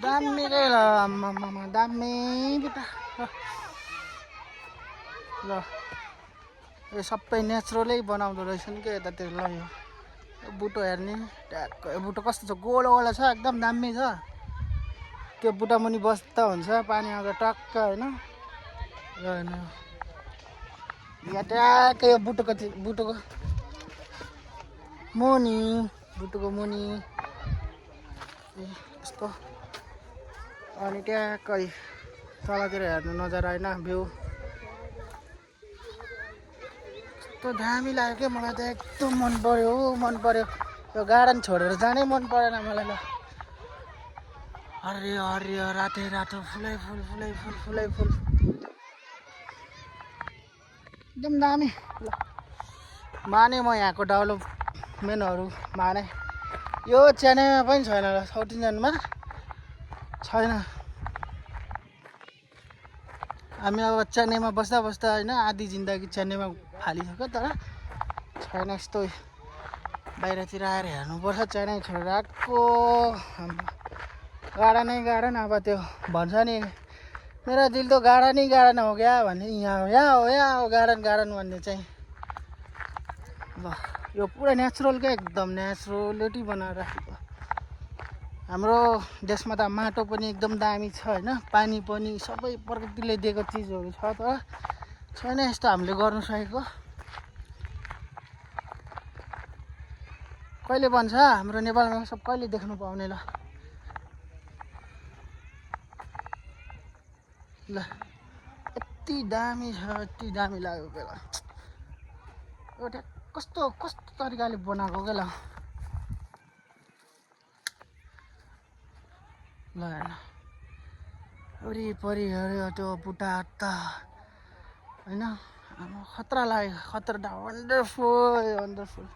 दामी रे ल आम्मामा दामी बुटा ल यो सबै नेचुरलै बनाउँदो रहेछ नि के यतातिर ल यो बुटो हेर्ने ट्याक्क यो बुटो कस्तो छ गोलो गोलो छ एकदम दामी छ त्यो बुटा मुनि बस्दा हुन्छ पानी आउँदा टक्क होइन ल हेर्नु यहाँ ट्याक्क यो बुटोको मुनि बुटोको मुनि यस्तो अनि ट्याक्कै तलतिर हेर्नु नजारा होइन भ्यू कस्तो दामी लाग्यो क्या मलाई त एकदम मन पर्यो मन पर्यो यो गार्डन छोडेर जानै मन परेन मलाई ल हरियो हरियो रातै रातो फुलै फुल फुलै फुल फुलै फुल एकदम दामी ल माने म यहाँको डेभलपमेन्टहरू माने यो चेन्नईमा पनि छैन ल साउथ इन्डियनमा छैन हामी अब चेन्नईमा बस्दा बस्दा होइन आधी जिन्दगी चेन्नईमा फालिसक्यो तर छैन यस्तो बाहिरतिर आएर हेर्नुपर्छ चेन्नई छोडेर आएको गार्डनै गार्डन अब त्यो भन्छ नि मेरा दिल त गार्डनै गार्डन हो क्या भन्ने यहाँ हो गार्डन गार्डन भन्ने चाहिँ ल यो पुरा नेचुरल क्या एकदम नेचुरलिटी बनाएर राखेको हाम्रो देशमा त माटो पनि एकदम दामी छ होइन पानी पनि सबै प्रकृतिले दिएको चिजहरू छ तर छैन यस्तो हामीले गर्नु सकेको कहिले बन्छ हाम्रो नेपालमा सब कहिले देख्नु पाउने ल ल यति दामी छ यति दामी लाग्यो बेला एउटा कस्तो कस्तो तरिकाले बनाएको क्या ल ल हेर्नु वरिपरि हेऱ्यो त्यो बुटाहट्टा होइन खतरा लाग्यो खतरा वन्डरफुल वन्डरफुल